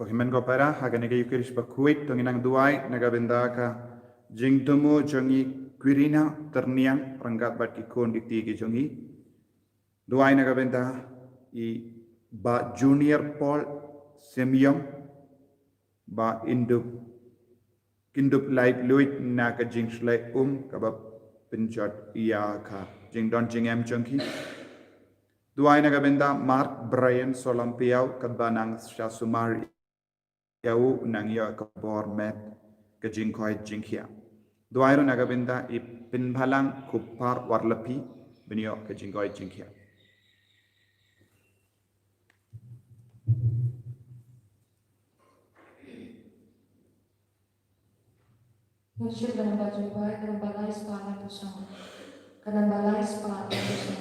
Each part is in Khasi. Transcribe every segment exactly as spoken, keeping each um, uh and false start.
Ko hynmen ko para, ha kane ka Eucharist bakhuid, to ngin nang duwai na ka bynta ka jingthmu jong i Quirina Tyrniang ryngkat bad ki khun ki kti ki jong i. Duwai na ka bynta i Bah Junior Paul Semiong, ba in dup, kin dup laitluid na ka jingshlei um kaba pynjot ïa ka jingdon jingem jong ki. Duwai na ka bynta Mark Brian Solampiaw, katba nang sha sumar ïa u, nang ïoh ka bor met ka jingkoit jingkhiah. Duwai ruh na ka bynta i Pynbhalang Kupar Warlapi, ban ïoh ka jingkoit jingkhiah. Ngin shu lem bad jubab, ka namba lai spah laiphew saw. Ka namba lai spah laiphew saw.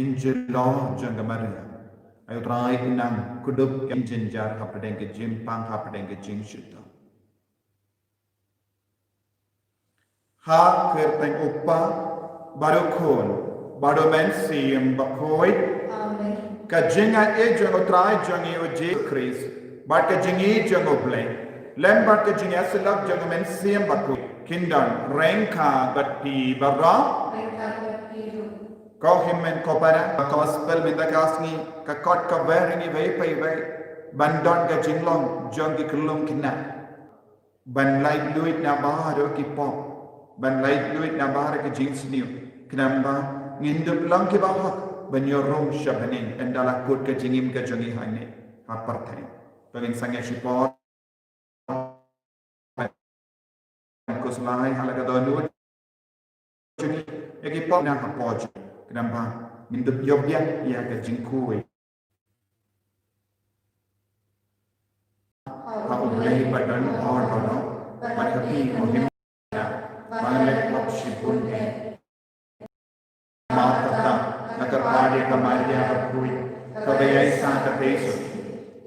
Jingjylliew jong ka Maria. Ai U Trai, nang kdup ka jingjynjar hapdeng ka jingpang, hapdeng ka jingshitom. Ha ka kyrteng U Kpa, bad U Khun, bad U Mynsiem Bakhuid. Amen. Ka jingaiei jong U Trai jong ngi U Jisu Khrist, bad ka jingïeit jong U Blei, lem bad ka jingïasyllok jong U Mynsiem Bakhuid, kin don ryngkat bad phi baroh. Ryngkat bad phi ruh. Ko hynmen ko para, ka gospel mynta ka sngi ka khot kawei ïa ngi iwei pa iwei ban don ka jinglong jong ki khyllung khynnah, ban laitluid na baroh ki pop, ban laitluid na baroh ki jingsniew, khnang ba ngin dup long kiba hok ban ïoh rung sha bneng ynda la kut ka jingim ka jong ngi hangne ha pyrthei. To ngin sangeh shipor. Khuslai ha la ka dohnud jong ngi ïa ki pop na hapoh jong ngi, khnang ba ngin dup ïoh biang ïa ka jingkhuid ha U Blei ba don bor baroh, bad ha phi ko hynmen, ba ngan leh pop shibun eh. Martha, nga kyrpad ïa ka Maria bakhuid, kaba ïaisah ka teiso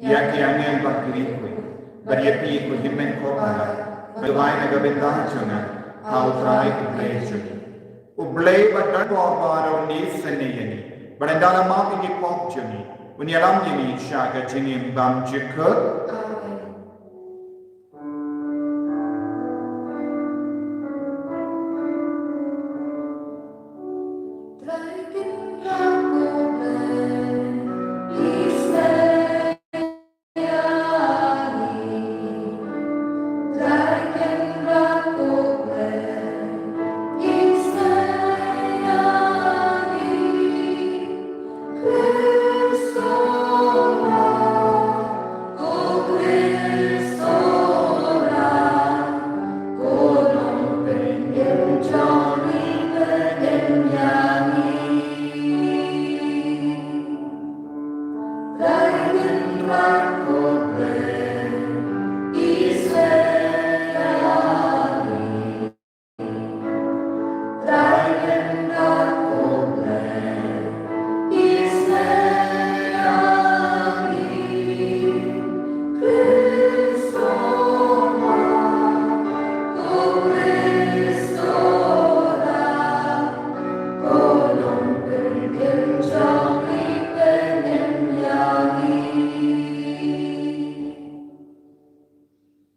ïa ki angel bad ki riewkhuid, bad ïa phi ko hynmen ko para, ba duwai na ka bynta jong nga ha U Trai U Blei jong ngi. U Blei ba don bor baroh un isynei ïa ngi, bad ynda la map ïa ki pop jong ngi, un ïalam ïa ngi sha ka jingim bymjukut. Amen.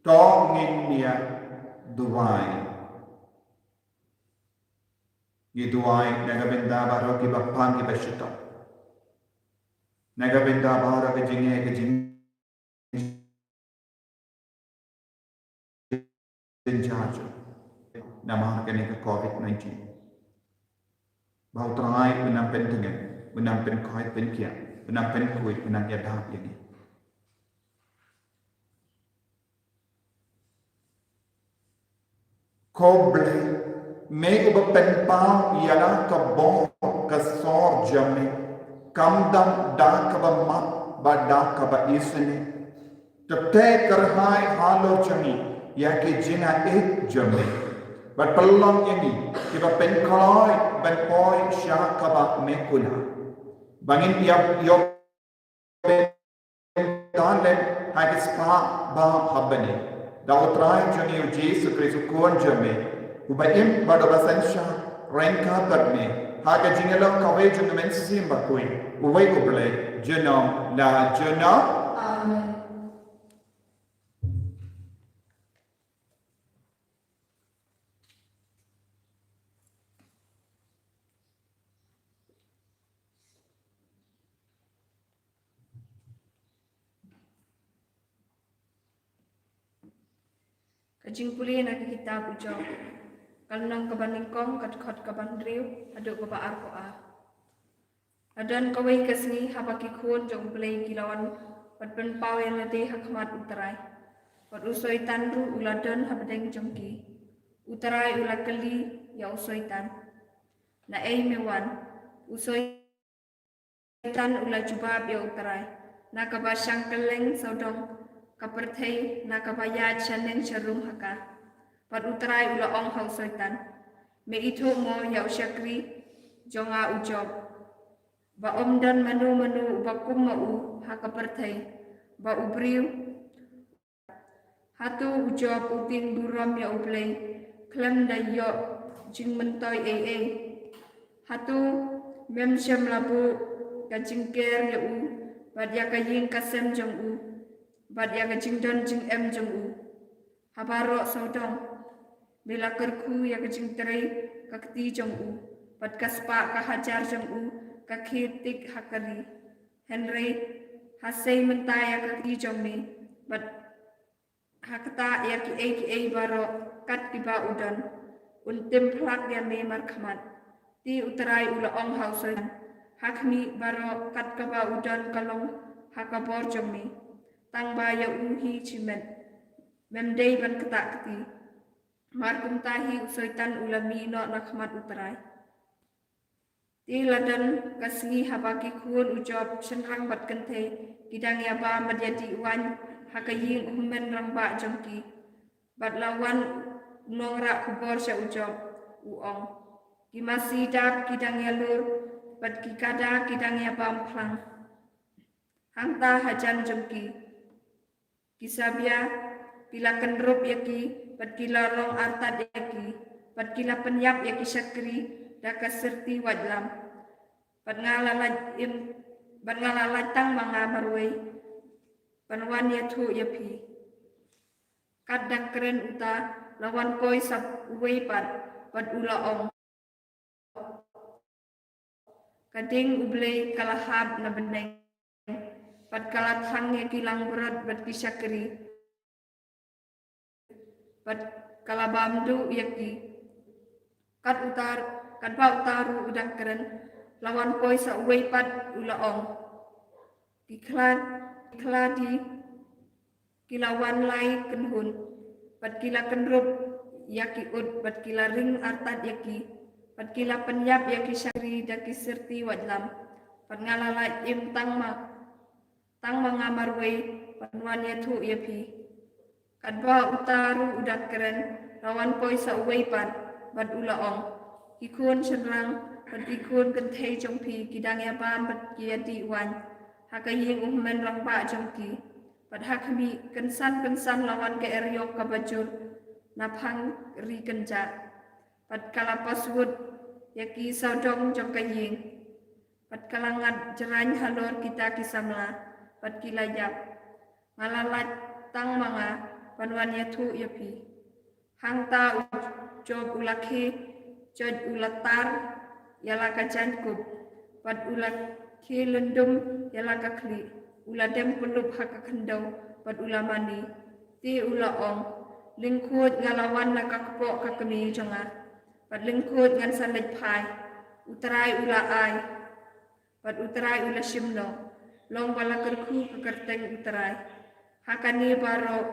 To ngin ïa duwai. Ngi duwai na ka bynta baroh kiba pang kiba shitom. Na ka bynta baroh ka jingeh ka jing jynjar jong namar kane ka covid nineteen. Ba U Trai un nang pyntngen, un nang pynkhuid pynkhiah, un nang pynkhuid, un nang ïada ïa ngi. Ko Blei, me uba pynpaw ïa la ka bor ka sor jong me, kam dang da kaba map bad da kaba isynei. Te kyrhai halor jong ngi ïa ki jingaiei jong me, bad pynlong ïa ngi kiba pynkloi ban poi sha kaba me kular. Ba ngin ïa ïoh Talent ha ki spah ba ha bneng. Da U Trai jong ngi U Jisu Khrist U Khun jong me, uba im bad uba synshar ryngkat bad me ha ka jingïalong kawei jong U Mynsiem Bakhuid, uwei U Blei, junom la junom. Amen. Ka jingpule na ka kitab U Job. Ka lynnong kaba nyngkong, ka dkhot kaba hynriew haduh kaba arphew ar. La don kawei ka sngi haba ki khun jong U Blei ki la wan bad pynpaw ïa lade ha khmat U Trai. Bad u Soitan ruh u la don ha pdeng jong ki. U Trai u la kylli ïa u Soitan, "Na ei me wan?" U Soitan u la jubab ïa U Trai, "Na kaba shang kylleng sawdong ka pyrthei, na kaba ïaid shaneng sharum ha ka." Bad U Trai u la ong ha u Soitan, "Me ithuh mo ïa u shakri jong nga u Job, ba ym don mano mano uba kum ma u ha ka pyrthei, ba u briew? Hato u Job u tieng burom ïa U Blei khlem da ïoh jingmyntoi ei ei? Hato mem shym la buh ka jingker ïa u, bad ïa ka ïing ka sem jong u, bad ïa ka jingdon jingem jong u? Ha baroh sawdong me la kyrkhu ïa ka jingtrei ka kti jong u, bad ka spah ka hajar jong u ka khie tik ha ka ri. Hynrei ha sei mynta ïa ka kti jong me, bad ha kata ïa kiei kiei baroh kat kiba u don, un tim phlak ïa me markhmat." Te U Trai u la ong ha u Soitan, "Ha khmih, baroh kat kaba u don ka long ha ka bor jong me, tang ba ïa u hi shimet mem dei ban ktah kti." Mar kumta hi u Soitan u la mih noh na khmat U Trai. Te la don ka sngi haba ki khun u Job shynrang bad kynthei ki dang ïa bam bad ïa dih waiñ ha ka ïing u hynmen rangbah jong ki. Bad la wan u nongrah khubor sha u Job, u ong, "Ki masi dab ki dang ïalur, bad ki kada ki dang ïa bam phlang hangta hajan jong ki. Ki sabia ki la kynrup ïa ki, bad ki la rong artat ïa ki, bad ki la pynïap ïa ki shakri da ka syrti waitlam. Bad nga la lait im, bad nga la lait tang ma nga marwei ban wan ïathuh ïa phi." Kat da kren uta, la wan poi sa uwei pat, bad u la ong, "Ka ding U Blei ka la hap na bneng, bad ka la thang ïa ki langbrot bad ki shakri, bad ka la bam duh ïa ki." Kat uta, katba uta ruh u dang kren, la wan poi sa uwei pat, u la ong, "Ki khlad, ki khladi ki la wan lai kynhun, bad ki la kynrup ïa ki ut, bad ki la ring artat ïa ki, bad ki la pynïap ïa ki shakri da ki syrti waitlam. Bad nga la lait im tang ma, tang ma nga marwei ban wan ïathuh ïa phi." Katba uta ruh u dang kren, la wan poi sa uwei pat, bad u la ong, "Ki khun shynrang bad ki khun kynthei jong phi ki dang ïa bam bad ki ïa dih waiñ ha ka ïing u hynmen rangbah jong ki. Bad ha khmih, kynsan kynsan la wan ka eriong kaba jur na phang ri kynjah, bad ka la paswut ïa ki sawdong jong ka ïing, bad ka la ngat jraiñ halor kita ki samla, bad ki la ïap. Nga la lait tang ma nga ban wan ïathuh ïa phi. Hangta u Job u la khie joit, u la tar ïa la ka jaiñkup, bad u la khie lyndum ïa la ka khlieh. U la dem pyllup ha ka khyndew bad u la mane. Te u la ong, lyngkhuid nga la wan na ka kpoh ka kmie jong nga, bad lyngkhuid ngan sa leit phai. U Trai u la ai, bad u Trai u la shim noh. Long ba la kyrkhu ka kyrteng u Trai. Ha kane baroh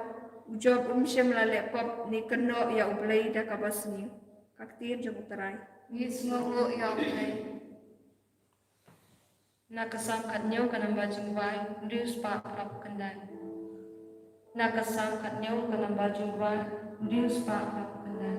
u Job um shym la leh pop ne kynnoh ïa U Blei da kaba sniew. Ka ktien jong u Trai. Ngi sngewnguh ïa U Blei. Na ka Salm khathynñiew ka namba jingduwai, hynriew spah phra khyndai. Na ka Salm khathynñiew ka namba jingduwai, hynriew spah phra khyndai.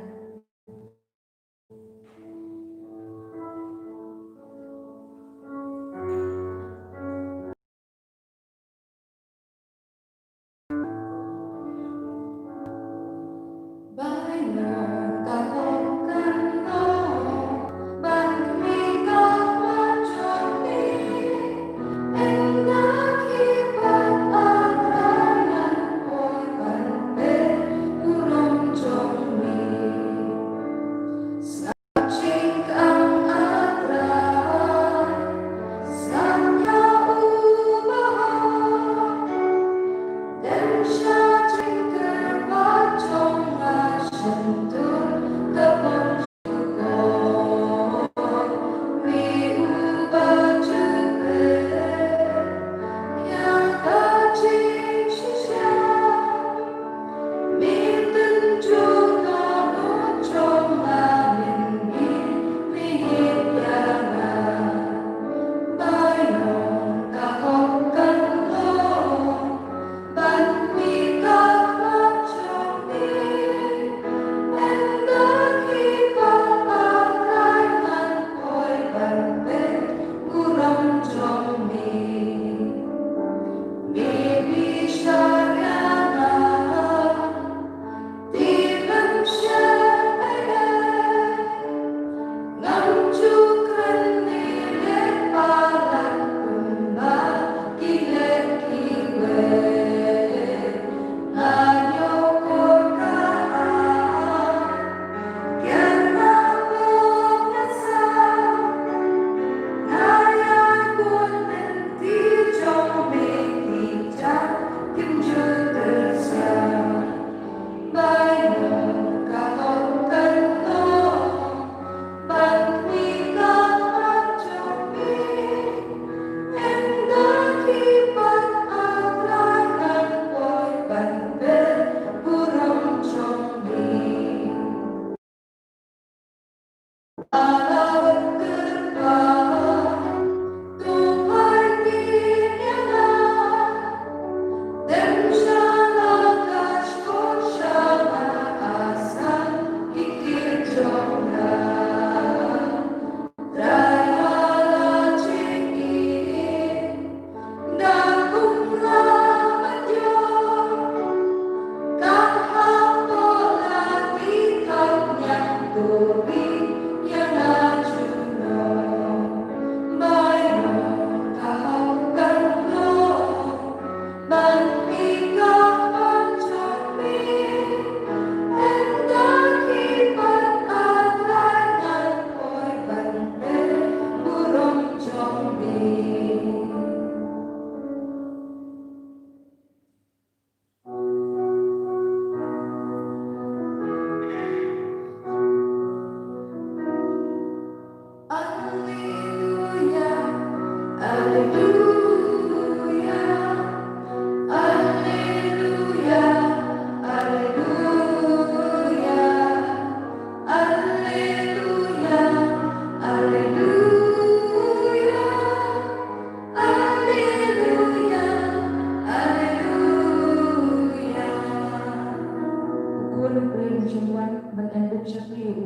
U Khun u briew um shym wan ban ai bup shakri ïa u,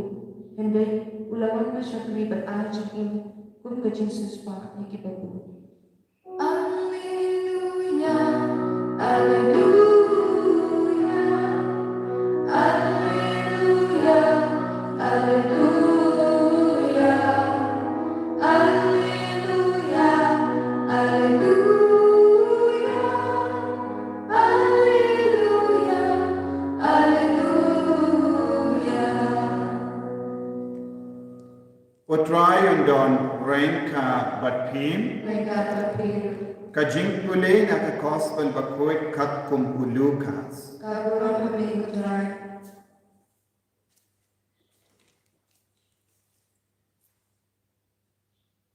hynrei u la wan ban shakri bad ai jingim kum ka jingsiewspah ïa kiba bun. Alleluia, alleluia, alleluia, alleluia, alleluia, alleluia. Alleluia, U Trai un don ryngkat bad phi. Ryngkat bad phi. Ka jingpule na ka Gospel bakhuid katkum u Lukas. Ka burom ha me ko Trai.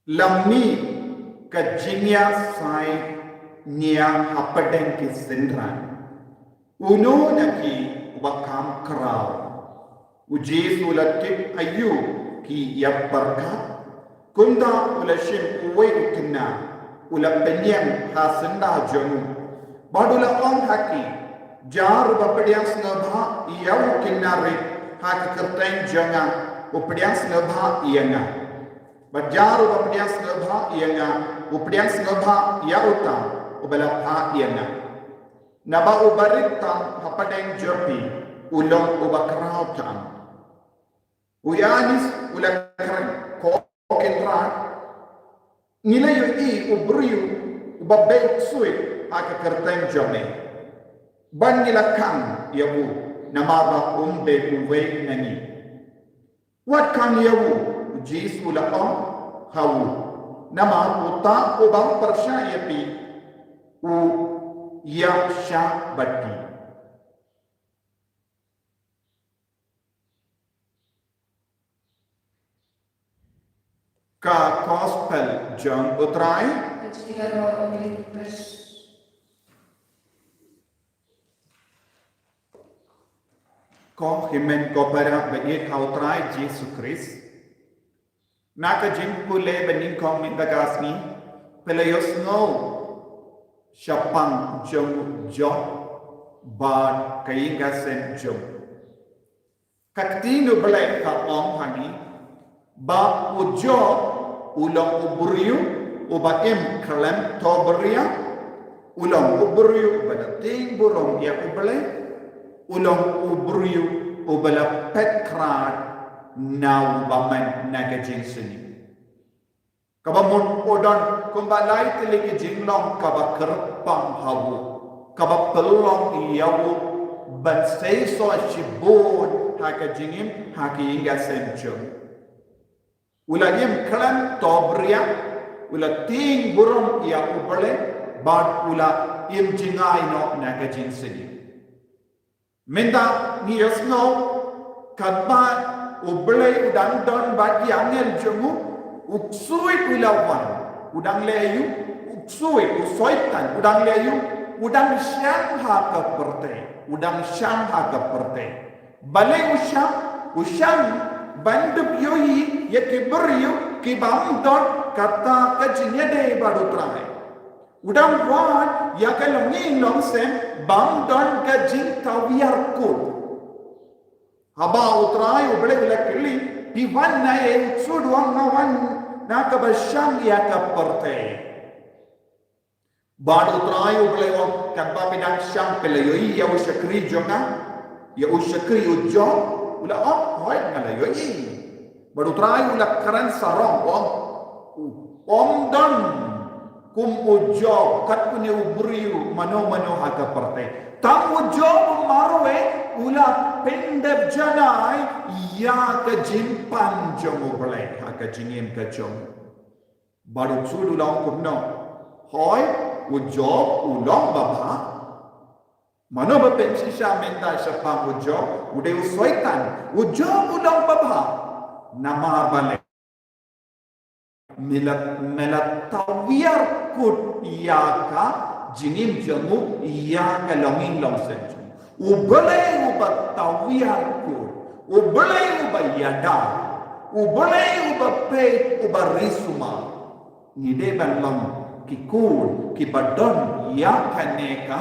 Lymne ka jingïasaid nia hapdeng ki synran. Uno na ki uba kham khraw. U Jisu u la tip aïu ki ïapyrkhat. Kumta u la shim uwei u khynnah, u la pynïeng ha syndah jong u. Bad u la ong ha ki, jar uba pdiang sngewbha ïa u khynnah rit ha ka kyrteng jong nga, u pdiang sngewbha ïa nga. Bad jar uba pdiang sngewbha ïa nga, u pdiang sngewbha ïa uta uba la phah ïa nga. Naba uba rit tam hapdeng jong phi u long uba khraw tam. U Ïoannis u la kren, ko Kynrad, ngi la ïohi u briew uba beh ksuid ha ka kyrteng jong me. Bad ngi la khang ïa u, namar ba um beh uwei na ngi. Wat khang ïa u, u Jisu u la ong ha u. Namar uta u bym pyrshah ïa phi, u ïaishah bad phi. Ka Gospel jong u Trai. Ko hynmen ko para ba ïeit ha u Trai Jisu Khrist. Na ka jingpule ba nyngkong mynta ka sngi, phi la ïohsngew shaphang jong u Job bad ka ïing ka sem jong u. Ka ktien u Blei ka ong ha ngi ba u Job u long u briew uba im khlem to bria, u long u briew uba la tieng burom ïa u Blei, u long u briew uba la peit khrat na u bymman na ka jingsniew. Kaba mut u don kumba lai tylli ki jinglong kaba kyrpang ha u, kaba pynlong ïa u ban seisoh shibun ha ka jingim ha ka ïing ka sem jong u. U la im khlem to bria, u la tieng burom ïa u Blei, bad u la im jngai noh na ka jingsniew. Mynta ngi ïohsngew katba u Blei u dang don bad ki angel jong u, u ksuid u la wan. U dang leh aïu? U ksuid, u Soitan, u dang leh aïu? U dang shang ha ka pyrthei. U dang shang ha ka pyrthei. Balei u shang? U shang ban dup ïohi ïa ki briew ki bym don kata ka jingïadei bad u Trai. U dang wad ïa ka longïing longsem bym don ka jingtawiar kut. Haba u Trai u Blei u la kylli, phi wan na ei? U ksuid u ong, nga wan na kaba shang ïa ka pyrthei. Bad u Trai u Blei u ong, katba phi dang shang phi la ïohi ïa u shakri jong nga, ïa u shakri u Job? U la ong, hooid nga la ïohi. Bad u Trai u la kren sarong u ong, ym don kum u Job, katkum une u briew mano mano ha ka pyrthei. Tang u Job marwei u la pyndep janai ïa ka jingpan jong u Blei ha ka jingim ka jong u. Bad u ksuid u la ong kumno? Hooid, u Job u long babha. Mano ba pynshisha mynta shaphang u Job? U dei u Soitan. U Job u long babha. Namar balei? Me la, me la tawiar kut ïa ka jingim jong u, ïa ka longïing longsem jong u. U Blei uba tawiar kut, u Blei uba ïada, u Blei uba peit, uba ri sumar. Ngi dei ban long ki khun kiba don ïa kane ka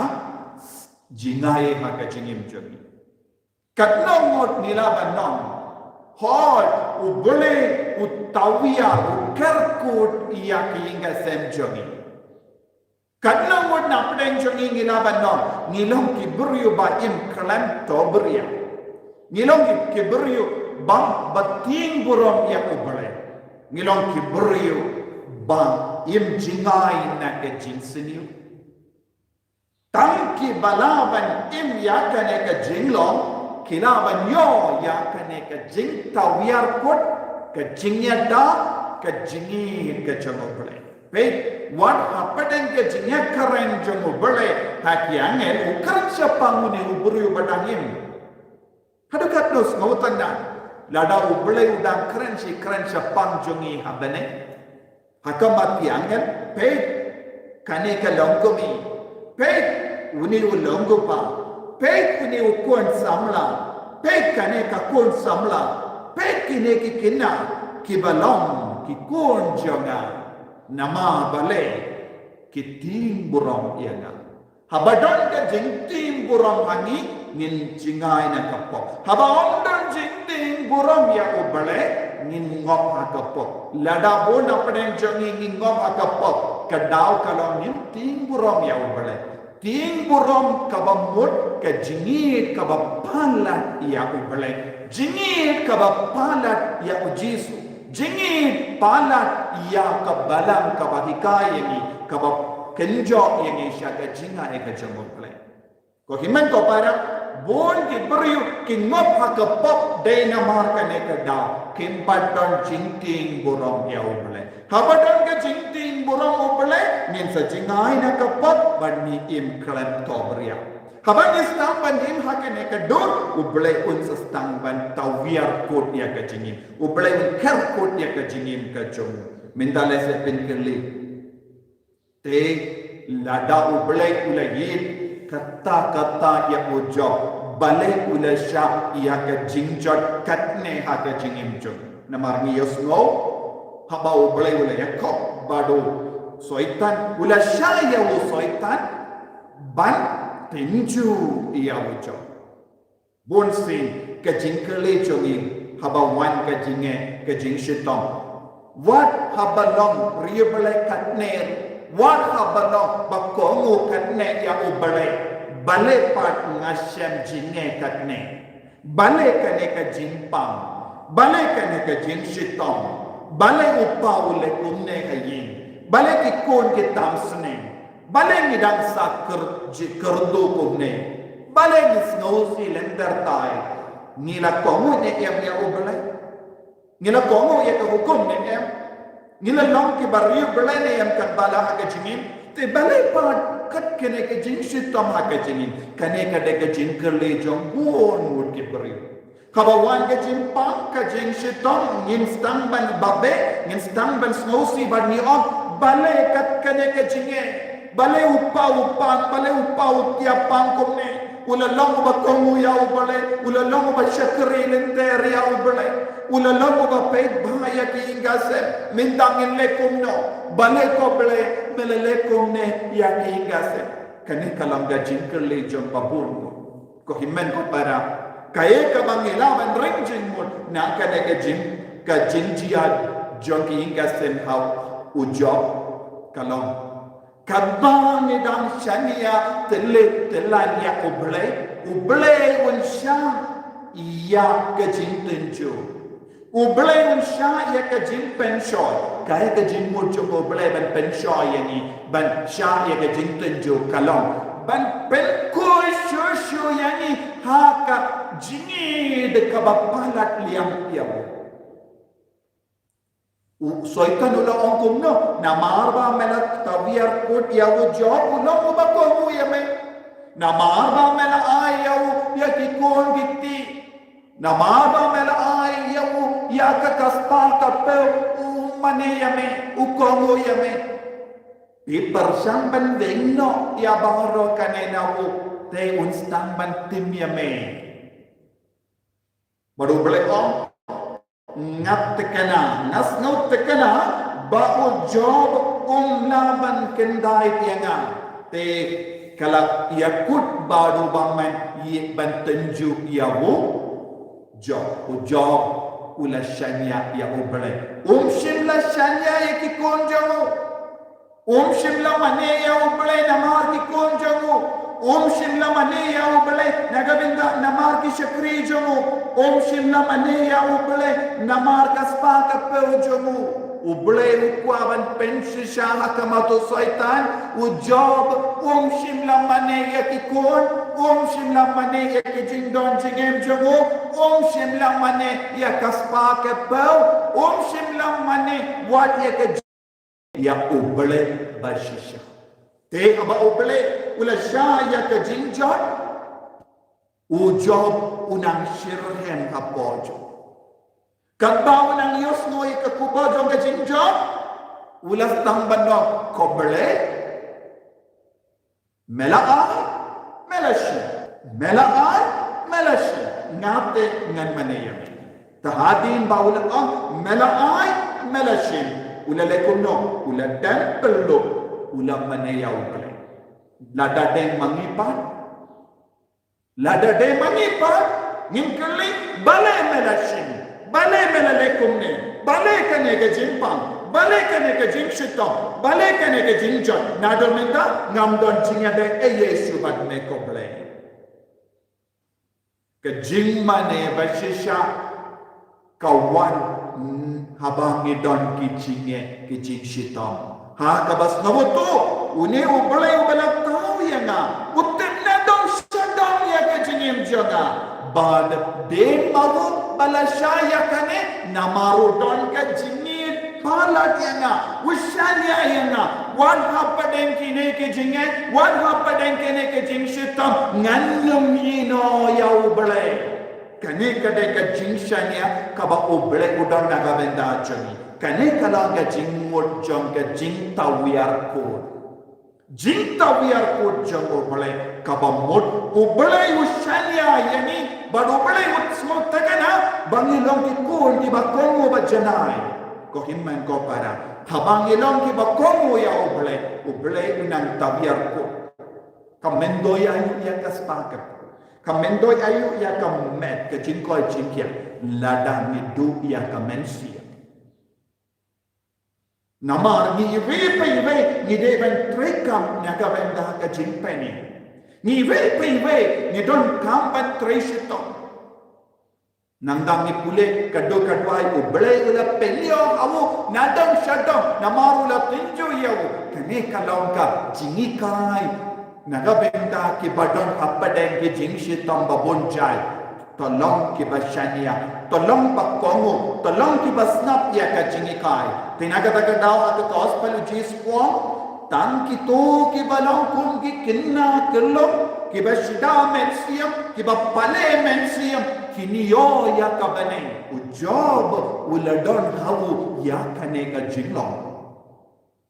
jingaiei ha ka jingim jong ngi. Katno ngut ngi lah ban ong, hooid, u Blei u tawiar, u ker kut ïa ka ïing ka sem jong ngi. Katno ngut na pdeng jong ngi ngi lah ban ong, ngi long ki briew ba im khlem to bria. Ngi long ki, ki briew ba, ba tieng burom ïa u Blei. Ngi long ki briew ba im jngai na ka jingsniew. Tang kiba lah ban im ïa kane ka jinglong, ki lah ban ïoh ïa kane ka jingtawiar kut, Ka jingïada, ka jingïeit ka jong U Blei. Peit, wat hapdeng ka jingïakren jong U Blei ha ki angel, u kren shaphang une u briew ba dang im. Haduh katno sngewtynnad, lada U Blei u dang kren shi kren shaphang jong ngi ha bneng, ha khmat ki angel, peit, kane ka long kmie, peit, une u long u kpa, peit, une u khun samla, peit, kane ka khun samla, peit, kine ki khynnah, kiba long ki khun jong nga, namar balei ki tieng burom ïa nga. Haba don ka jingtieng burom ha ngi, ngin jngai na ka pop. Haba ym don jingtieng burom ïa U Blei, ngin ngop ha ka pop. Lada bun hapdeng jong ngi ngi ngop ha ka pop, ka daw ka long ngim tieng burom ïa U Blei. Tieng burom kaba mut ka jingïeit kaba palat ïa U Blei. Jingïeit kaba palat ïa U Jisu. Jingïeit palat ïa ka balang kaba hikai ïa ngi, kaba kynjoh ïa ngi sha ka jingai ka jong U Blei. Ko hynmen ko para, bun ki briew ki ngop ha ka pop dei namar kane ka daw, kim pat don jingtieng burom ïa U Blei. Haba don ka jingtieng burom U Blei, ngin sa jngai na ka pop, ban ngi im khlem thohbria. Haba ngi sdang ban im ha kane ka dur, U Blei un sa sdang ban tawiar kut ïa ka jingim. U Blei un kher kut ïa ka jingim ka jong u. Mynta lehse phin kylli, te lada U Blei u la ïeit katta katta ïa u Job, balei u la shah ïa ka jingjot katne ha ka jingim jong u? Namar ngi ïohsngew, haba U Blei u la ïakhop bad u Soitan, u la shah ïa u Soitan ban tynjuh ïa u Job. Bun sien ka jingkylli jong ngi haba wan ka jingeh, ka jingshitom. Wat haba long riewblei katne, wat haba long ba kohnguh katne ïa U Blei, balei pat nga shem jingeh katne? Balei kane ka jingpang? Balei kane ka jingshitom? Balei u pa u leh kumne ha ïing? Balei ki khun ki tam sneng? Balei ngi dang sa kyrduh kumne? Balei ngi sngewsih lynter tai? Ngi la kohnguh ne em ïa U Blei? Ngi la kohnguh ïa ka hukum ne em? Ngi la long kiba riewblei ne em katba la ha ka jingim? Te balei pat kat kane ka jingshitom ha ka jingim? Kane ka dei ka jingkylli jong bun ngut ki briew. Haba wan ka jingpang, ka jingshitom, ngin sdang ban babe, ngin sdang ban sngewsih bad ngi ong, balei kat kane ka jingeh? Balei u pa u pang, balei u pa u tiap pang kumne? U la long uba kohnguh ïa U Blei, u la long uba shakri lynter ïa U Blei, u la long uba peit bha ïa ki ïing ki sem, mynta ngin leh kumno? Balei ko Blei me la leh kumne ïa ki ïing ki sem? Kane ka long ka jingkylli jong ba bun. Ko hynmen ko para, kaei kaba ngi lah ban ring jingmut na kane ka jing, ka jingjia jong ki ïing ki sem ha u Job ka long, katba ngi dang shaniah tylli tyllan ïa U Blei, U Blei un shah ïa ka jingtynjuh. U Blei un shah ïa ka jingpynshoi. Kaei ka jingmut jong U Blei ban pynshoi ïa ngi, ban shah ïa ka jingtynjuh ka long ban pynkhuid shuh shuh ïa ngi ha ka jingïeit kaba palat liang ïa u. U Soitan u la ong kumno, namar ba me la tawiar kut ïa u Job, u long uba kohnguh ïa me. Namar ba me la ai ïa u ïa ki khun ki kti. Namar ba me la ai ïa u ïa ka, ka spah ka phew, u mane ïa me, u kohnguh ïa me. Phi pyrshang ban weng noh ïa baroh kane na u, te un sdang ban tim ïa me. Bad U Blei u ong, nga thikna, nga sngew thikna ba u Job um lah ban kyndait ïa nga. Te ka la ïakut bad u ba man ïa ban tynjuh ïa u Job. U Job u la shaniah ïa U Blei. Um shym la shaniah ïa ki khun jong u. Um shym la mane ïa U Blei namar ki khun jong u. Um shym la mane ïa U Blei na ka bynta namar ki shakri jong u. Um shym la mane ïa U Blei namar ka spah ka phew jong u. U Blei u kwah ban pynshisha ha khmat u Soitan. U Job um shym la mane ïa ki khun, Um shym la mane ïa ka jingdon jingem jong u, um shym la mane ïa ka spah ka phew, um shym la mane wat ïa ka jing-, ïa U Blei ba shisha. Te haba U Blei u la shah ïa ka jingjot, u Job u nang shitrhem hapoh jong. Katba u nang ïohsngew ïa ka khubor jong ka jingjot, u la sdang ban ong, ko Blei, me la ai, me la shim. Me la ai, me la shim. Nga te ngan mane ïa me. Te hadien ba u la ong, me la ai, me la shim, u la leh kumno? U la dem pyllup, u la mane ïa U Blei. Lada dei ma ngi pat, lada dei ma ngi pat, ngin kylli, balei me la shim? Balei me la leh kumne? Balei kane ka jingpang? Balei kane ka jingshitom? Balei kane ka jingjot? Naduh mynta ngam don jingïadei ei ei shuh bad me, ko Blei. Ka jingmane ba shisha ka wan, mm, haba ngi don ki jingeh, ki jingshitom. Ha kaba sngewthuh, une U Blei uba la thaw ïa nga u tip nadong shadong ïa ka jingim jong nga. Bad dei ma u ba la shah ïa kane, namar u don ka jingïeit palat ïa nga, u shaniah ïa nga. Wat hapdeng kine ki jingeh, wat hapdeng kine ki jingshitom, ngan ym ïehnoh ïa U Blei. Kane ka dei ka jingshaniah kaba U Blei u don na ka bynta jong ngi. Kane ka long ka jingmut jong ka jingtawiar kut. Jingtawiar kut jong U Blei kaba mut U Blei u shaniah ïa ngi, bad U Blei u sngewtynnad ba ngi long ki khun kiba kohnguh bad janai. Ko hynmen ko para, haba ngi long kiba kohnguh ïa U Blei, U Blei u nang tawiar kut. Kam myntoi aïu ïa ka spah ka phew, kam myntoi aïu ïa ka met, ka jingkoit jingkhiah, lada ngi duh ïa ka mynsiem. Namar ngi iwei pa iwei ngi dei ban trei kam na ka bynta ka jingpynim. Ngi iwei pa iwei ngi donkam ban trei shitom. Nangta ngi pule ka duk ka duwai, U Blei u la pynïoh ha u nadong shadong namar u la tynjuh ïa u. Kane ka long ka jinghikai na ka bynta kiba don hapdeng ki jingshitom ba bun jait. To long kiba shaniah, to long ba kohnguh, to long kiba sngap ïa ka jinghikai. Te na kata ka daw ha ka gospel u Jisu u ong, tang kito kiba long kum ki kynna kyllum, kiba shida mynsiem, kiba pale mynsiem, kin ïoh ïa ka bneng. U Job u la don ha u ïa kane ka jinglong.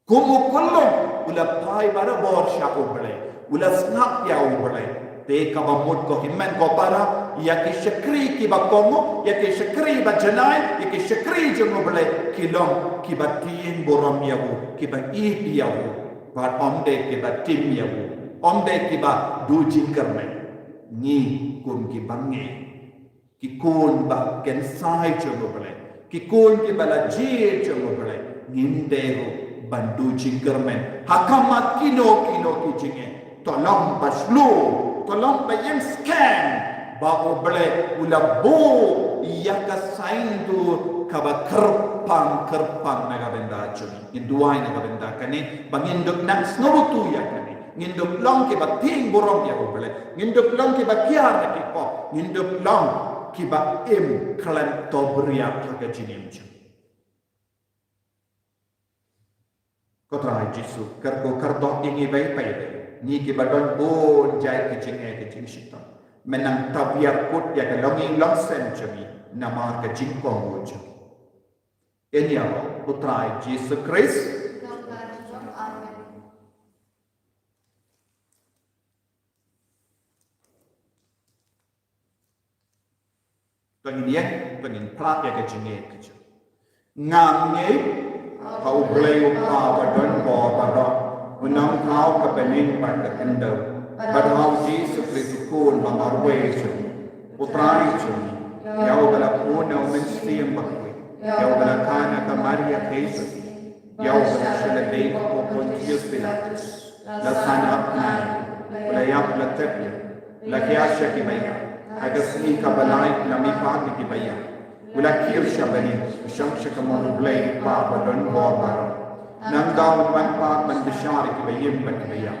Kum u kyllum, u la phai barabor sha U Blei, u la sngap ïa U Blei. Te kaba mut ko hynmen ko para, ïa ki shakri kiba kohnguh, ïa ki shakri ba janai, ïa ki shakri jong U Blei, ki long kiba tieng burom ïa u, kiba ïeit ïa u. Bad ym dei kiba tim ïa u, ym dei kiba duh jingkyrmen. Ngi kum kiba ngeit, ki khun ba kynsai jong U Blei, ki khun kiba la jied jong U Blei, ngim dei ruh ban duh jingkyrmen ha khmat kino kino ki jingeh. To long ba shlur, to long ba ïeng skhem ba U Blei u la buh ïa ka saiñdur kaba kyrpang kyrpang na ka bynta jong ngi. Ngin duwai na ka bynta kane ba ngin dup nang sngewthuh ïa kane. Ngin dup long kiba tieng burom ïa U Blei. Ngin dup long kiba kiar na ki pop. Ngin dup long kiba im khlem to bria ha ka jingim jong ngi. Ko Trai Jisu, kyrkhu kyrdoh ïa ngi iwei pa iwei, ngi kiba don bun jait ki jingeh ki jingshitom. Men nang tawiar kut ïa ka longïing longsem jong ngi namar ka jingkohnguh jong ngi. Ïa ngi ïa U Trai Jisu Khrist. Amen. To ngin ïeng, to ngin phla ïa ka jingngeit ka jong. Nga ngeit ha U Blei U Kpa ba don bor baroh, U Nongthaw ka bneng bad ka khyndew, bad ha U Jisu Khrist U Khun ba marwei jong ngi, U Trai jong ngi, ïa uba la pun na U Mynsiem Bakhuid, ïa uba la kha na ka Maria theisotti, ïa uba la shah lade ha u Pontius Pilatus, la san ap khnang, u la ïap, la tep ïap, la khiah sha ki ba ïap, ha ka sngi kaba lai u la mihpat na ki ba ïap, u la kiew sha bneng, u shong sha kamon U Blei U Kpa ba don bor baroh. Nangta un wan pat ban bishar ïa ki ba im bad ki ba ïap.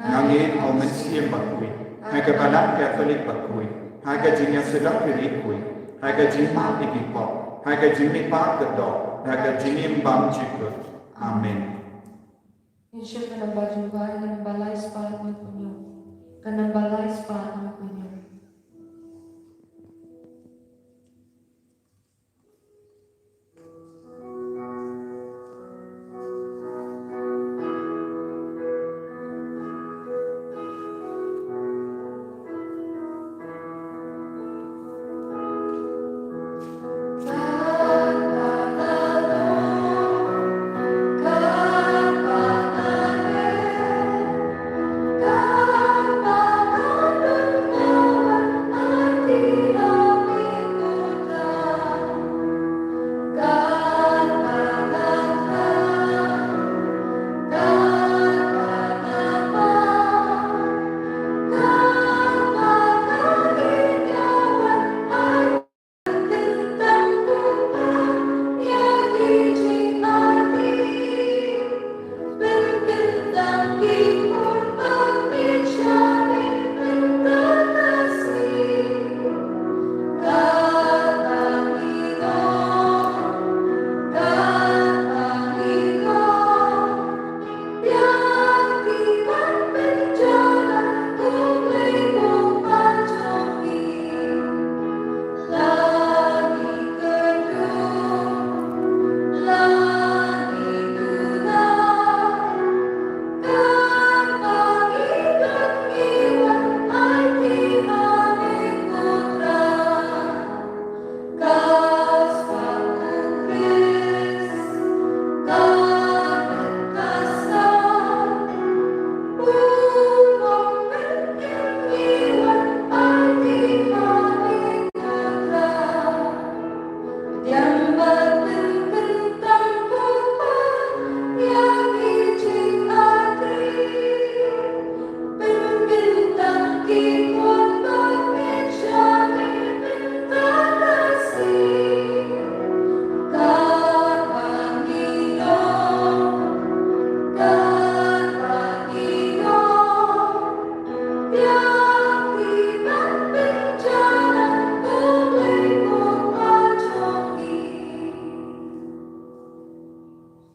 Nga ngeit ha U Mynsiem Bakhuid, ha ka Balang Katholik bakhuid, ha ka jingïasyrdoh ki riewkhuid, ha ka jingmap ïa ki pop, ha ka jingmihpat kyrdoh, ha ka jingim bymjukut. Amen. Ngin shim ka namba jong ka, ka namba lai spah hynñiew phew hynñiew. Ka namba lai spah hynñiew phew hynñiew.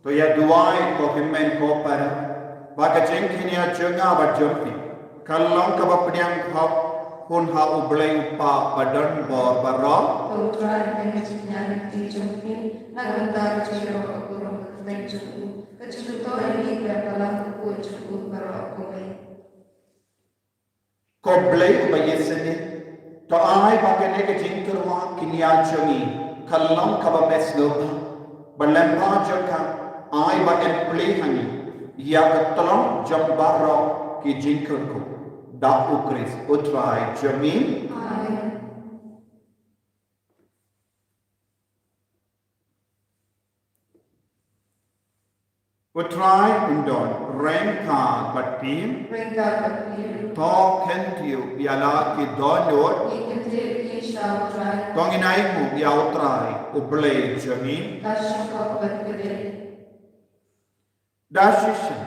To ïa duwai ko hynmen ko para, ba ka jingkñia jong nga bad jong phi ka long kaba pdiang hok hun ha U Blei U Kpa ba don bor baroh. To U Trai, ha ka jingkñia lynti jong phi, ha ka bynta ka jingïaroh ka burom ka kyrteng jong u, ka jingkyrtong ïa ngi khlem palat ka pud jong u baroh kawei. Ko Blei uba ïeit sniew, to ai ba kane ka jingtyrwa kñia jong ngi ka long kaba me sngewbha, bad lyngba jong ka ai ba yn plie ha ngi ïa ka tlot jong baroh ki jingkyrkhu, da U Khrist U Trai jong ngi. Amen. U Trai un don ryngkat bad phi. Ryngkat bad phi. To kyntiew ïa la ki dohnud. Ngi kyntiew ïa ki sha U Trai. To ngin ainguh ïa U Trai U Blei jong ngi. Ka shongkop bad ka dei. Da shisha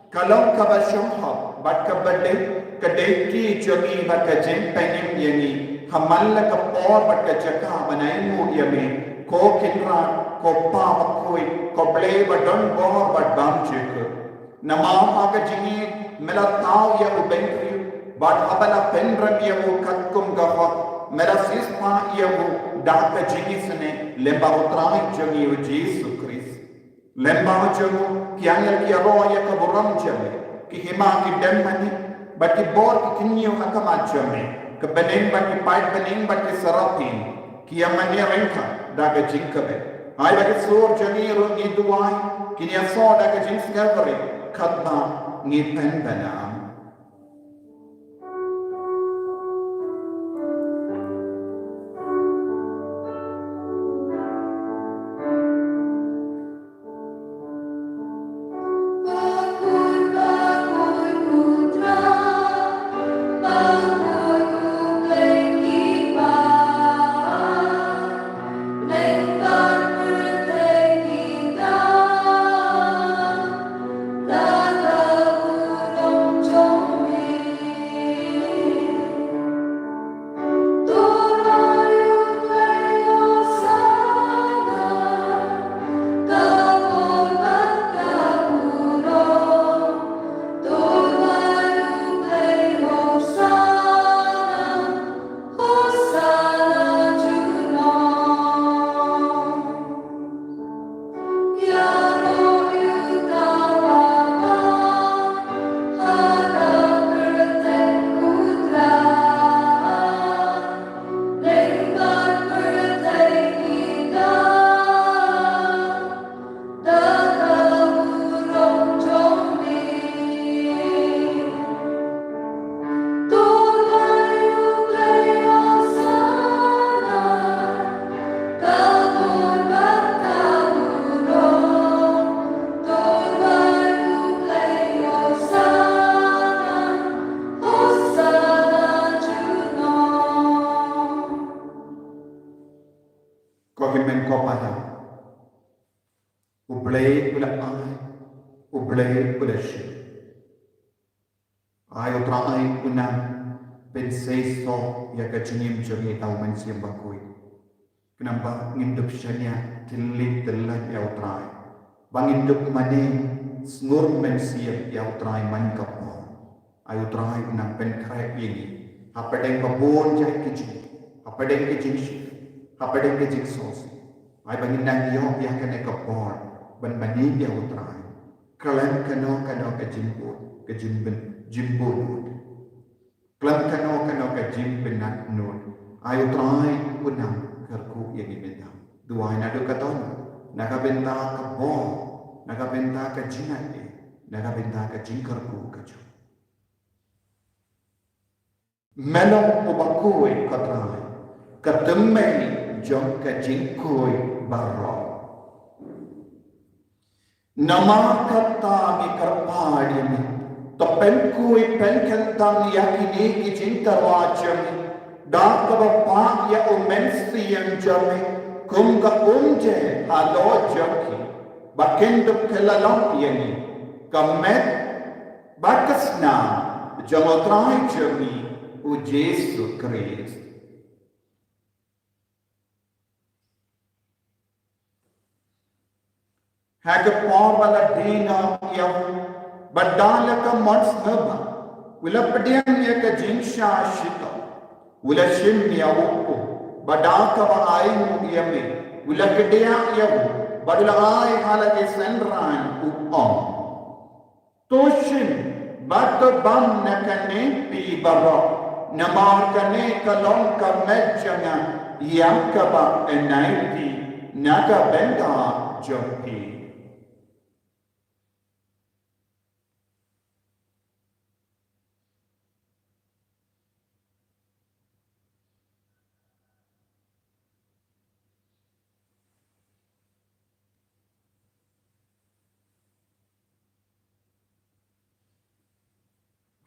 ka long kaba shongkop bad kaba dei, ka dei ki jong ngi bad ka jingpynim ïa ngi ha man la ka por bad ka jaka ban ainguh ïa me, ko Kynrad, ko Pa bakhuid, ko Blei ba don bor bad bymjukut. Namar ha ka jingïeit me la thaw ïa u bynriew, bad haba la pynrem ïa u katkum ka hok, me la siewspah ïa u da ka jingisynei lyngba U Trai jong ngi U Jisu Khrist. Lyngba jong u ki angel ki ïaroh ïa ka burom jong me, ki hima ki dem mane, bad ki bor ki kyñiew ha khmat jong me, ki bneng bad ki paid bneng bad ki seraphin ki ïa mane ryngkat da ka jingkyrmen. Ai ba ki sur jong ngi ruh ngi duwai kin ïasoh da ka jingsngewrit katba ngi pynbna. Ki men ko paidbah. U Blei u la ai, U Blei u la shim. Ai U Trai u nang pynseisoh ïa ka jingim jong ngi da U Mynsiem Bakhuid. Khnang ba ngin dup shaniah tylli tylli ïa U Trai. Ba ngin dup mane sngur mynsiem ïa U Trai man ka por. Ai U Trai u nang pynkhreh ïa ngi hapdeng ba bun jait ki jingeh, hapdeng ki jingshit, hapdeng ki jingsngewsih. Ai ba ngin nang ïoh ïa kane ka por ban mane ïa U Trai. Khlem kano kano ka jingbud, ka jingbud, jingbud. Khlem kano kano ka jingpynïaid nud. Ai U Trai u nang kyrkhu ïa ngi mynta. Duwai naduh ka daw, na ka bynta ka bor, na ka bynta ka jingïeit, na ka bynta ka jingkyrkhu ka jong. Me long uba khuid ko Trai, ka tymmen jong ka jingkhuid baroh. Namar kata ngi kyrpad ïa me, to pynkhuid pynkyntang ïa kine ki jingtyrwa jong ngi da kaba pah ïa U Mynsiem jong me kum ka umje halor jong ki, ba kin dup kylla long ïa ngi ka met bad ka snam jong U Trai jong ngi U Jisu Khrist. Ha ka por ba la die noh ïa u, bad da la ka mon sngewbha, u la pdiang ïa ka jingshah shitom, u la shim ïa u, bad da kaba ainguh ïa me, u la kdiah ïa u, bad u la ai ha la ki synran, u ong: To shim bad to bam na kane phi baroh, namar kane ka long ka met jong nga ïa kaba ynait phi na ka bynta jong phi.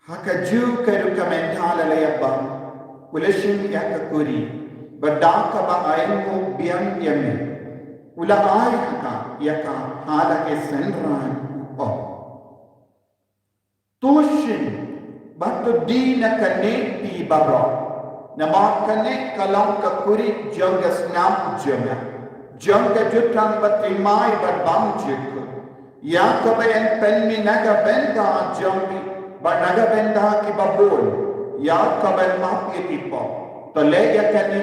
Ha kajuh ka rukom mynta la la ïa bam, u la shim ïa ka kuri, bad da kaba ainguh biang ïa me, u la ai ha ka ïa ka ha la ki synran, u ong: To shim bad to die na kane phi baroh, namar kane ka long ka kuri jong ka snam jong nga, jong ka jutang ba thymmai bad bymjukut, ïa kaba yn pynmih na ka bynta jong phi bad na ka bynta kiba bun, ïa kaba yn map ïa ki pop. To leh ïa kane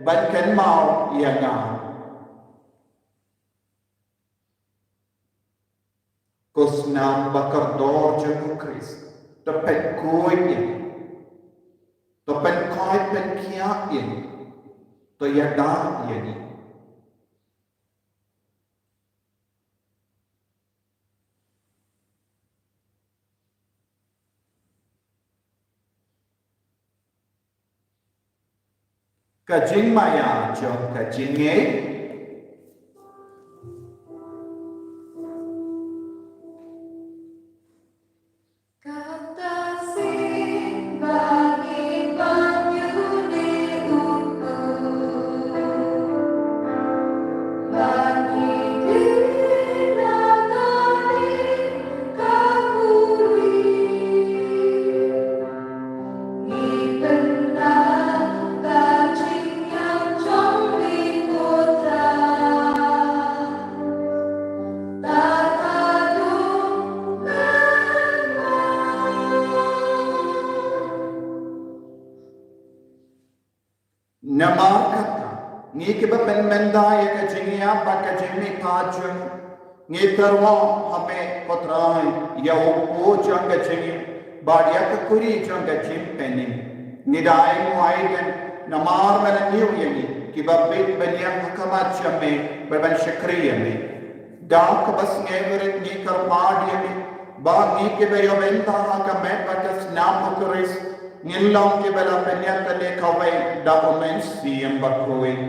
ban kynmaw ïa nga. Ko snam ba kordor jong U Khrist, to pynkhuid ïa ngi, to pynkhuid pynkhiah ïa ngi, to ïada ïa ngi. Ka jingmaïa jong ka jingngeit. Kata sien ba ngi ban ïoh ne u kpu, ba ngi dei na kane ka kuri. Namar kata, ngi kiba pynmynta ïa ka jingïap bad ka jingmihpat jong ngi, ngi tyrwa ha me ko Trai, ïa u kpu jong ka jingim bad ïa ka kuri jong ka jingpynim. Ngi da ai nguh ai kyrmen namar me la ñiew ïa ngi kiba bit ban ïeng ha khmat jong me bad ban shakri ïa me. Da kaba sngewrit ngi kyrpad ïa me ba ngi kiba ïoh bynta ha ka met bad ka snam U Khrist ngin long kiba la pynïaid tylli kawei da U Mynsiem Bakhuid.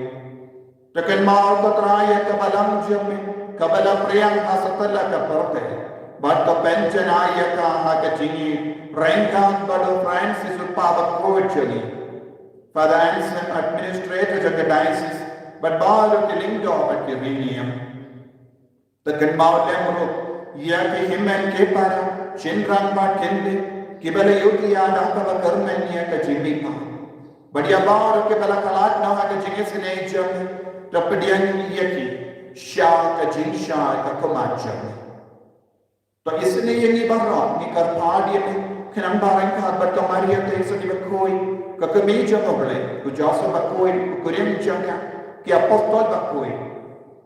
To kynmaw ko Trai ïa ka balang jong me kaba la pdiang ha satlak ka pyrthei, bad to pynjanai ïa ka ha ka jingïeit ryngkat bad u Francis u Kpa Bakhuid jong ngi, Father Anselm, Administrator jong ka Diocese, bad baroh ki lyngdoh bad ki riewniam. Te kynmaw lem ruh ïa ki hynmen ki para, shynrang bad kynthei, kiba la ïohi ïa kaba kyrmen ïa ka jingmihpat. Bad ïa baroh kiba la khlad noh ha ka jingisynei jong me, to pdiang ïa ki sha ka jingshai ka khmat jong me. To isynei ïa ngi baroh, ngi kyrpad ïa me, khnang ba ryngkat bad ka Maria Theisotti bakhuid, ka kmie jong U Blei, u Joseph bakhuid, u kurim jong ka, ki apostol bakhuid,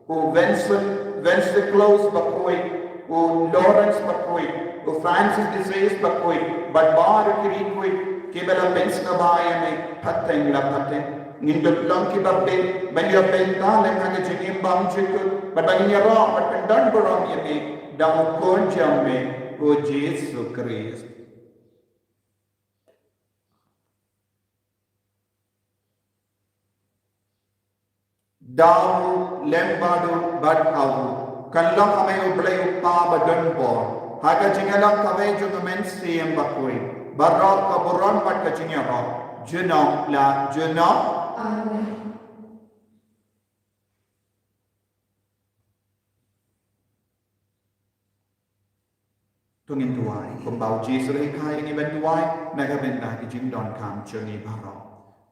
u Wenceslas, Wenceslas bakhuid, u Lawrence bakhuid, u Francis de Sales bakhuid, bad baroh ki riewkhuid kiba la pynsngewbha ïa me pateng la pateng. Ngin dup long kiba bit ban ïa bynta lem ha ka jingim bymjukut, bad ba ngin ïaroh bad pyndonburom ïa me da u Khun jong me, u Jisu Khrist. Da u lem bad u bad ha u, kan long ha me U Blei U Kpa badonbor, ha ka jingïalam kawei jong U Mynsiem Bakhuid, baroh ka burom bad ka jingïaroh, junom la junom. Amen. To ngin duwai kumba u Jisu u la hikai ïa ngi ban duwai na ka bynta ki jingdonkam jong ngi baroh.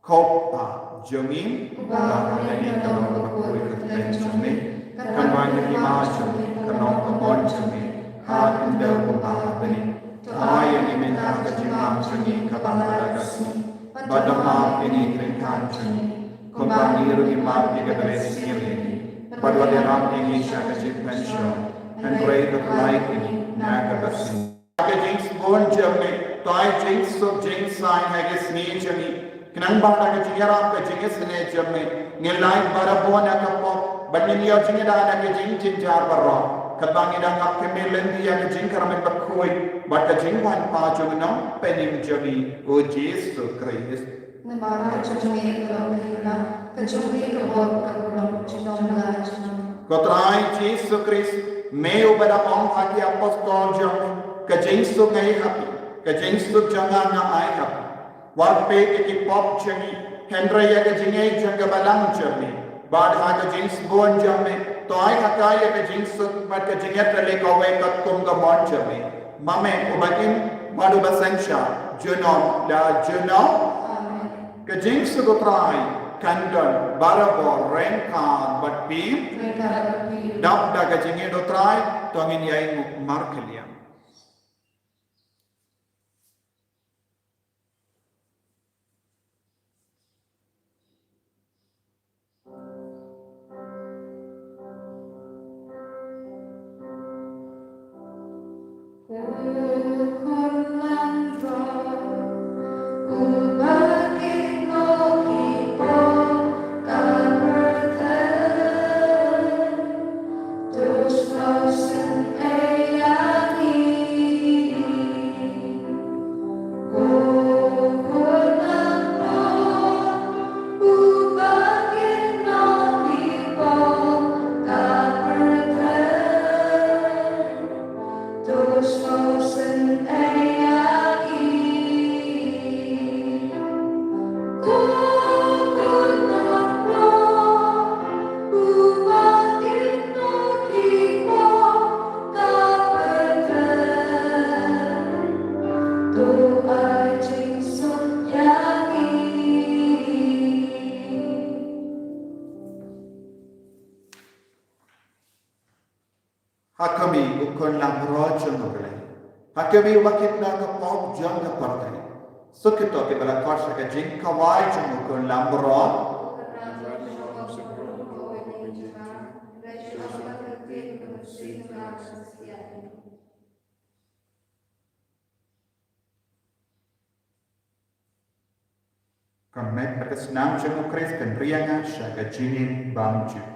Ko Kpa jong ngi, uba ha bneng, ka long bakhuid ka kyrteng jong me, kan wan ka hima jong me, kan long ka mon jong me ha khyndew kumba ha bneng. To ai ïa ngi mynta ka jingmam jong ngi kaba man la ka sngi, bad to map ïa ngi ki ryngkat jong ngi, kumba ngi ruh ngi map ïa kiba riewsniew ïa ngi, bad wat ïarap ïa ngi sha ka jingpynshoi, hynrei to pynlait ïa ngi na kaba sniew. Ka jingsbun jong me, to ai jingsuk jingsaiñ ha ka sngi jong ngi, khnang ba da ka jingïarap ka jingisynei jong me, ngin lait barabor na ka pop, bad ngin ïoh jingïada na ki jingjynjar baroh, katba ngi dang ap khmih lynti ïa ka jingkyrmen bakhuid bad ka jingwan pat jong u Nongpynim jong ngi, u Jisu Khrist. Namar ka jong me ka long ka hima, ka jong me ka bor, ka burom, junom la junom. Ko Trai Jisu Khrist, me uba dang ong ha ki apostol jong me, ka jingsuk nga ai ha phi, ka jingsuk jong nga nga ai ha phi. Wat peit ïa ki pop jong ngi, hynrei ïa ka jingngeit jong ka balang jong me. Bad ha ka jingsbun jong me, to ai ha ka ïa ka jingsuk bad ka jingïatylli kawei katkum ka mon jong me. Ma me uba im bad uba synshar, junom la junom. Amen. Ka jingsuk u Trai kan don barabor ryngkat bad phi. Ryngkat bad phi. Dap da ka jingngeit u Trai, to ngin ïainguh markylliang. Ha khmih u Khun Langbrot jong U Blei. Ha khmih uba kit na ka pop jong ka pyrthei. Suk kito kiba la khot sha ka jingkhawai jong u Khun Langbrot. Ka met bad ka snam jong u Khrist kan ri ïa nga sha ka jingim bymjukut.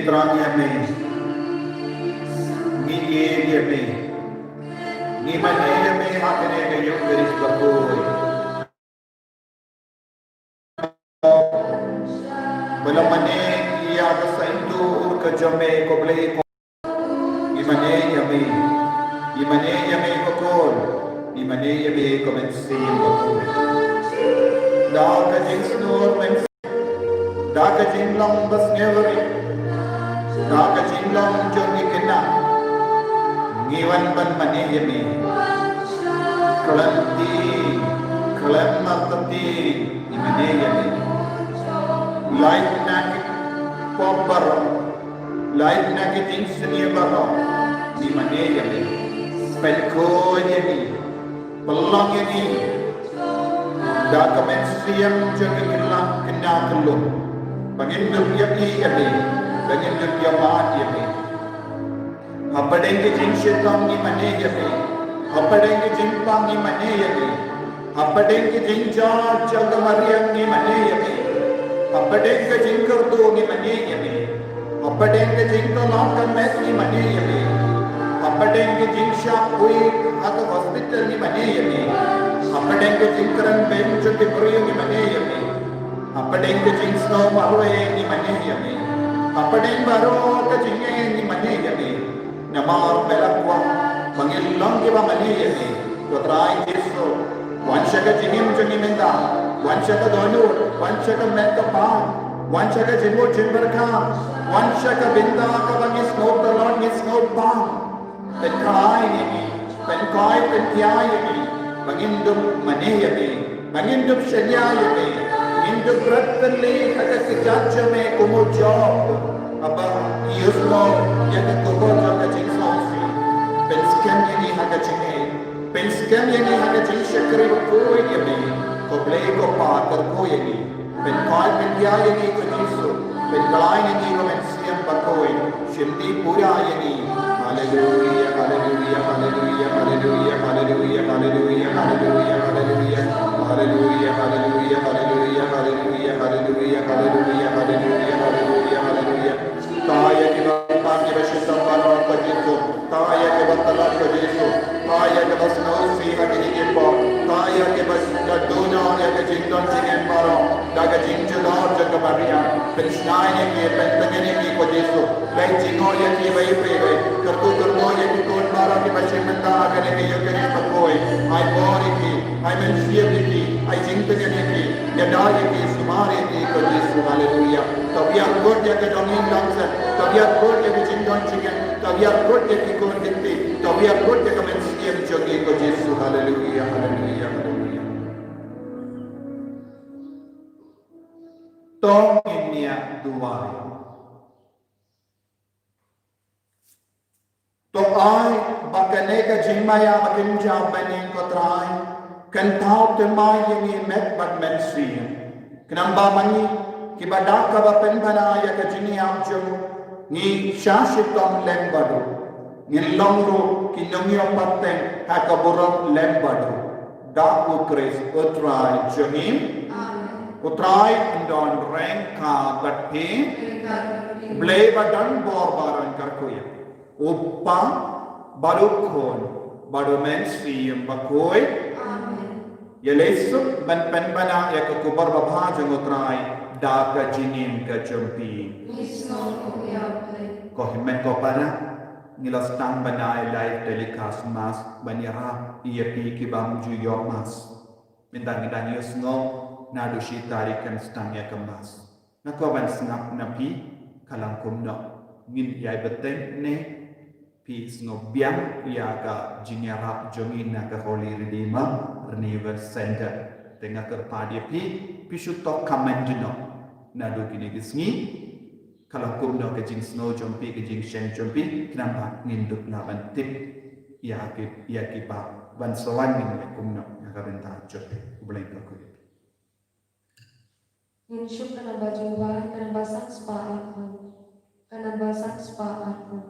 Thrang ïa me. Ngi ïeit ïa me. Ngi mane ïa me ha kane ka Ïukharist bakhuid. Ba la mane ïa ka saiñdur ka jong me ko Blei ko. Ngi mane ïa me. Ngi mane ïa me ko Khun. Ngi mane ïa me ko Mynsiem Bakhuid. Da ka jingsngew Mynsiem. Da ka jinglong basngew rit. Da ka jinglong jong ki khynnah. Ngi wan ban mane ïa me. Khlem tieng, khlem artatien, ngi mane ïa me. Lait na ki pop baroh. Lait na ki jingsniew baroh. Ngi mane ïa me. Pynkhuid ïa ngi. Pynlong ïa ngi. Da ka mynsiem jong ka khynnah, khynnah khyllung. Ba ngin dup ïa phi ïa me. Ba ngin dup ïa mad ïa me. Hapdeng ka jingshitom ngi mane ïa me. Hapdeng ka jingpang ngi mane ïa me. Hapdeng ka jingjot jong ka mariang ngi mane ïa me. Hapdeng ka jingkyrduh ngi mane ïa me. Hapdeng ka jingtylli ka met ngi mane ïa me. Hapdeng ka jingshah buit ha ka hospital ngi mane ïa me. Hapdeng ka jingkren beiñ jong ki briew ngi mane ïa me. Hapdeng ka jingsngew marwei ngi mane ïa me. Hapdeng baroh ka jingeh ngi mane ïa me. Namar me la kwah ba ngin long kiba mane ïa me. Ko Trai Jisu, wan sha ka jingim jong ngi mynta. Wan sha ka dohnud, wan sha ka met ka phad, wan sha ka jingmut jingpyrkhat, wan sha ka bynta kaba ngi sngewtynnad ngi sngewbang. Pynkhraw ïa ngi, pynkhuid pynkhia ïa ngi, ba ngin dup mane ïa me, ba ngin dup shaniah ïa me, ngin dup rat pynleit ha ka kjat jong me kum u Job. Haba ïohsngew ïa ka khubor jong ka jingsngewsih. Pynskhem ïa ngi ha ka jingeh. Pynskhem ïa ngi ha ka jingshakri bakhuid ïa me. Ko Blei ko Pa kyrkhu ïa ngi. Pynkhuid pynkhia ïa ngi ko Jisu. Pynkylla ïa ngi ko Mynsiem Bakhuid. Shimti pura ïa ngi. Haleluia, haleluia, haleluia, haleluia, haleluia, haleluia, haleluia, haleluia. Haleluia, haleluia, haleluia, haleluia, haleluia, haleluia, haleluia, haleluia, haleluia, haleluia. Tang ïa kiba pang kiba shitom baroh ko Jisu. Tang ïa kiba tlot ko Jisu. Tang ïa kiba sngewsih ha kine ki por. Tang ïa kiba da duna ïa ka jingdon jingem baroh. Da ka jingjulor jong ka mariang. Pynshai ïa ki, pyntngen ïa ki ko Jisu. Leh jingngeit ïa ki ba ïeit ba ïeit. Kyrkhu kyrdoh ïa ki khun baroh kiba shim bynta ha kane ka Ïukharist bakhuid. Ai bor ïa ki, ai mynsiem ïa ki, ai jingtngen ïa ki. Ïada ïa ki, sumar ïa ki ko Jisu. Haleluia. To biang kut ïa ka dongïing dongseh. To biang kut ïa ka jingdon jingem. To biang kut ïa ki khun ki kti. To biang kut ïa ka mynsiem jong ngi ko Jisu. Haleluia, haleluia, haleluia. To ngin ïa duwai. To ai ba kane ka jingmaïa ba kynja byneng ko Trai kan thaw thymmai ïa ngi met bad mynsiem. Khnang ba ma ngi kiba da kaba pynbna ïa ka jingïap jong ngi sha shitom lem bad u, ngin long ruh ki nongïoh pateng ha ka burom lem bad u. Da U Khrist U Trai jong ngi. Amen. U Trai un don ryngkat bad phi. Ryngkat bad phi. Blei ba don bor ba don kyrkhu ïa phi. U Kpa, bad U Khun, bad U Mynsiem Bakhuid. Amen. Ïaleh suk ban pynbna ïa ka khubor babha jong U Trai da ka jingim ka jong phi. Ngi sngewthuh ïa U Blei. Ko hynmen ko para, ngi la sdang ban ai live telecast mass ban ïarap ïa phi ki bym ju ïoh mass. Mynta ngi dang ïohsngew naduh shi tarik kan sdang ïa ka mass. Nga kwah ban sngap na phi, ka long kumno. Ngin ïai bteng ne phi sngew biang ïa ka jingïarap jong ngi na ka Holy Redeemer Renewal Center. Te nga kyrpad ïa phi, phi shu thok comment noh naduh kine ki sngi. Ka long kumno ka jingsngew jong phi, ka jingsheng jong phi, khnang ba ngin dup lah ban tip ïa ki, ïa kiba wan sa wan, ngin ïa kumno ïa ka bynta jong phi. U Blei un kyrkhu ïa phi. Ngin shu ka namba jubab, ka namba san spah arphew. Ka namba san spah arphew.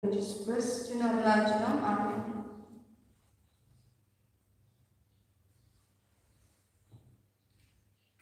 Jisu Khrist, junom la junom. Amen.